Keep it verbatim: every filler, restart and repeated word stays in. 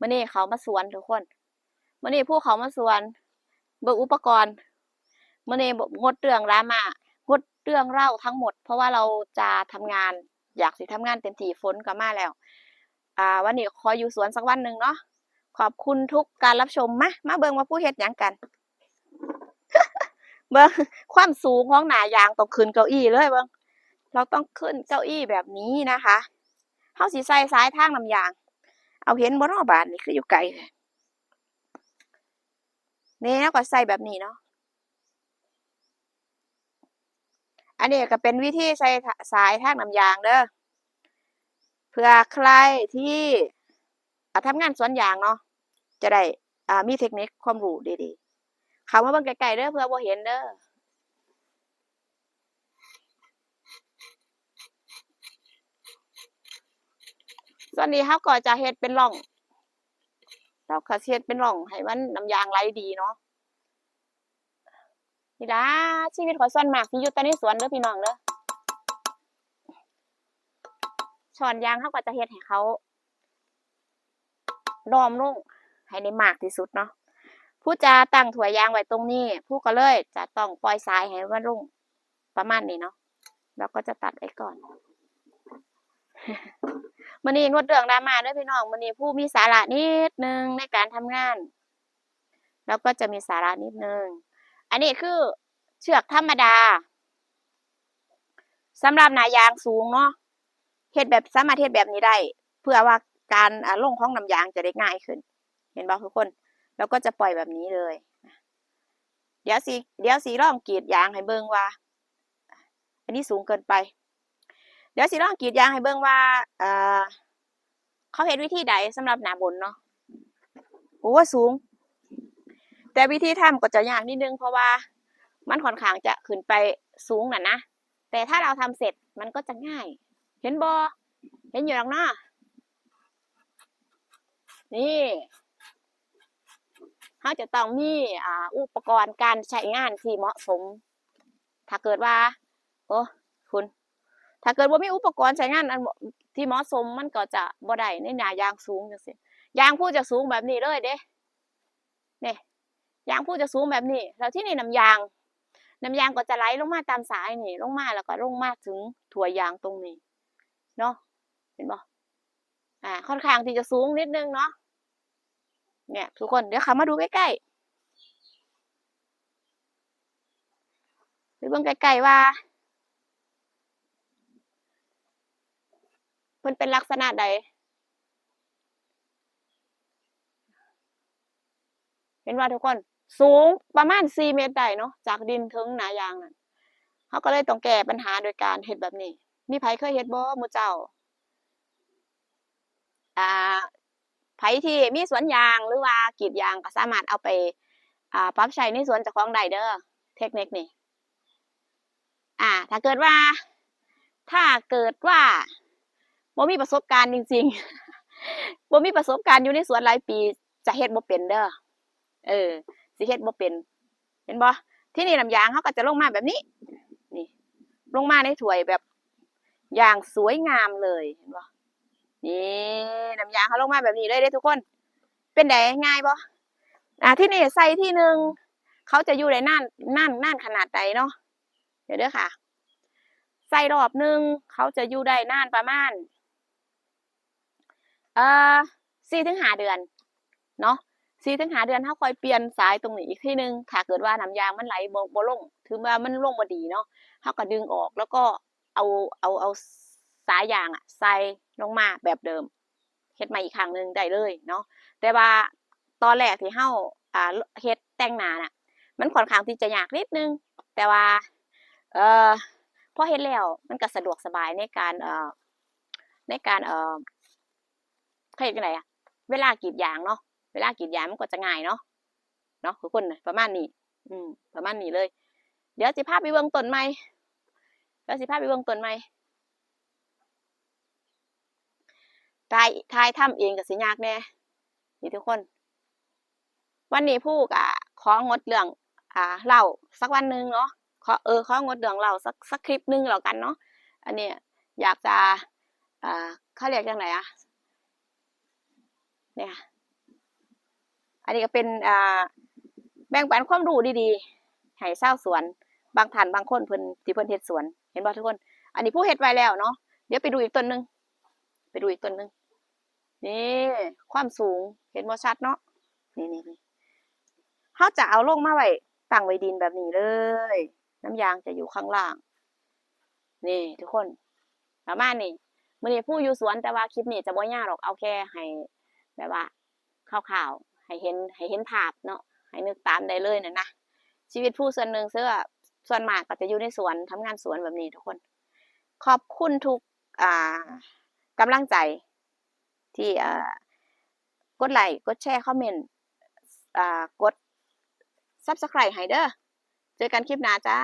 มื้อนี้เขามาสวนทุกคน มื้อนี้ผู้เขามาสวน เบิ่งอุปกรณ์ มื้อนี้งดเรื่องดราม่า งดเรื่องเล่าทั้งหมด เพราะว่าเราจะทำงาน อยากสิทำงานเต็มที่ ฝนก็มาแล้ว อ่า วันนี้ขออยู่สวนสักวันหนึ่งเนาะ ขอบคุณทุกการรับชม มา มาเบิ่งว่าผู้เฮ็ดหยังกัน เบิ่ง ความสูงของหน้ายางต้องขึ้นเก้าอี้เลยเบิ่ง เราต้องขึ้นเก้าอี้แบบนี้นะคะ เฮาสิใส่สายทางน้ำยาง เอาเห็นบ่เนาะ บาดนี้คืออยู่ไกลแท้ นี่ แล้วก็ใส่แบบนี้เนาะ อันนี้ก็เป็นวิธีใส่สายทางน้ำยางเด้อ เพื่อใครที่ อ่า ทำงานสวนยางเนาะ จะได้ อ่า มีเทคนิคความรู้ดีๆ เข้ามาเบิ่งใกล้ๆ เด้อ เพื่อบ่เห็นเด้อ ส่วนนี้เฮาก็จะเฮ็ดเป็นร่อง เราก็สิเฮ็ดเป็นร่องให้มันน้ำยางไหลดีเนาะ นี่ล่ะ ชีวิตข้อยส่วนมากสิอยู่แต่ในสวนเด้อพี่น้องเด้อ ช่อนยางเฮาก็จะเฮ็ดให้เขา ดอมลงให้ได้มากที่สุดเนาะ ผู้จะตั้งถ้วยยางไว้ตรงนี้ ผู้ก็เลยจะต้องปล่อยสายให้มันลงประมาณนี้เนาะ แล้วก็จะตัดไว้ก่อน มื้อนี้งดเรื่องดราม่าเด้อพี่น้อง มื้อนี้ผู้มีสาระนิดนึงในการทำงาน แล้วก็จะมีสาระนิดนึง อันนี้คือเชือกธรรมดา สำหรับหน้ายางสูงเนาะ เฮ็ดแบบ สามารถเฮ็ดแบบนี้ได้ เพื่อว่าการ อ่า ลงของน้ำยางจะได้ง่ายขึ้น เห็นบ่ทุกคน แล้วก็จะปล่อยแบบนี้เลย เดี๋ยวสิ เดี๋ยวสิลองกรีดยางให้เบิ่งว่า อันนี้สูงเกินไป เดี๋ยวสิลองกรีดยางให้เบิ่งว่า เอ่อ เขาเฮ็ดวิธีใดสำหรับหน้าบนเนาะ โอ้ สูง แต่วิธีทำก็จะยากนิดนึง เพราะว่ามันค่อนข้างจะขึ้นไปสูงน่ะนะ แต่ถ้าเราทำเสร็จมันก็จะง่าย เห็นบ่ เห็นอยู่ดอกเนาะ นี่ เราจะต้องมี อ่า อุปกรณ์การใช้งานที่เหมาะสม ถ้าเกิดว่า โอ้ คุณ ถ้าเกิดบ่มีอุปกรณ์ใช้งานอันเหมาะ ที่เหมาะสม มันก็จะบ่ได้ในหน้ายางสูงจั่งซี้ ยางผู้จะสูงแบบนี้เลยเด้ นี่ ยางผู้จะสูงแบบนี้ แล้วที่นี่น้ำยาง น้ำยางก็จะไหลลงมาตามสายนี่ ลงมาแล้วก็ลงมาถึงถ้วยยางตรงนี้เนาะ เห็นบ่ อ่า ค่อนข้างที่จะสูงนิดนึงเนาะ เนี่ย ทุกคน เดี๋ยวเข้ามาดูใกล้ๆ ไปเบิ่งใกล้ๆ ว่า เพิ่นเป็นลักษณะใด เห็นว่าทุกคน สูงประมาณสี่เมตรได้เนาะ จากดินถึงหน้ายางนั่น เราก็เลยต้องแก้ปัญหาโดยการเฮ็ดแบบนี้ มีไผเคยเฮ็ดบ่หมู่เจ้า อ่า ไผที่มีสวนยางหรือว่ากรีดยางก็สามารถเอาไป อ่า ปรับใช้ในสวนเจ้าของได้เด้อ เทคนิคนี้ อ่า ถ้าเกิดว่า ถ้าเกิดว่าบ่มีประสบการณ์จริงๆ บ่มีประสบการณ์อยู่ในสวนหลายปี จะเฮ็ดบ่เป็นเด้อ เออ สิเฮ็ดบ่เป็น เห็นบ่ ที่นี่น้ำยางเราก็จะลงมาแบบนี้ นี่ ลงมาในถ้วยแบบอย่างสวยงามเลย เห็นบ่ นี่ น้ำยางเราลงมาแบบนี้เลยเด้อทุกคน เป็นได ง่ายบ่ อ่า ที่นี่ใส่ที่หนึ่ง เขาจะอยู่ได้นาน นาน นานขนาดใดเนาะ เดี๋ยวเด้อค่ะ ใส่รอบหนึ่ง เขาจะอยู่ได้นานประมาณ เอ่อ สี่ถึงห้าเดือนเนาะ สี่ถึงห้าเดือน เราค่อยเปลี่ยนสายตรงนี้อีกทีหนึ่ง ถ้าเกิดว่าน้ำยางมันไหลบ่ บ่ลง ถือว่ามันลงบ่ดีเนาะ เราก็ดึงออก แล้วก็เอา เอา เอาสายยางอะใส่ลงมาแบบเดิม เฮ็ดใหม่อีกครั้งหนึ่งได้เลยเนาะ แต่ว่าตอนแรกที่เรา อ่า เฮ็ดแต่งหน้าน่ะ มันค่อนข้างที่จะยากนิดนึง แต่ว่า เอ่อ พอเฮ็ดแล้วมันก็สะดวกสบายในการ เอ่อ ในการ เอ่อ เขาเฮ็ดจั่งใดอะ เวลากรีดยางเนาะ เวลากรีดยางมันก็จะง่ายเนาะ เนาะ ทุกคนน่ะ ประมาณนี้ อืม ประมาณนี้เลย เดี๋ยวสิพาไปเบิ่งต้นใหม่ เดี๋ยวสิพาไปเบิ่งต้นใหม่ ถ่าย ถ่ายทำเองก็สิยากแหน่ นี่ทุกคน วันนี้ผู้ก็ของดเรื่อง อ่า เล่าสักวันหนึ่งเนาะ ขอ เออ ของดเรื่องเล่าสัก สักคลิปหนึ่งแล้วกันเนาะ อันนี้อยากจะ อ่า เขาเรียกจั่งใดอะ เนี่ย นนี้ก็เป็น อ่า แบ่งปันความรู้ดีๆ ให้ชาวสวน บางท่านบางคนเพิ่น ที่เพิ่นเฮ็ดสวน เห็นบ่ทุกคน อันนี้ผู้เฮ็ดไว้แล้วเนาะ เดี๋ยวไปดูอีกต้นหนึ่ง ไปดูอีกต้นหนึ่ง นี่ ความสูง เห็นบ่ชัดเนาะ นี่ๆๆ เฮาจะเอาลงมาไว้ ตั้งไว้ดินแบบนี้เลย น้ำยางจะอยู่ข้างล่าง นี่ทุกคน ประมาณนี้ มื้อนี้ผู้อยู่สวน แต่ว่าคลิปนี้จะบ่ยาวหรอก เอาแค่ให้แบบว่าคร่าวๆ ให้เห็น ให้เห็นภาพเนาะ ให้นึกตามได้เลยน่ะนะ ชีวิตผู้ส่วนหนึ่งเสื้อ ส่วนมากก็จะอยู่ในสวน ทำงานสวนแบบนี้ทุกคน ขอบคุณทุก อ่า กำลังใจ ที่ อ่า กดไลค์ กดแชร์ คอมเมนต์ อ่า กด Subscribe ให้เด้อ เจอกันคลิปหน้าจ้า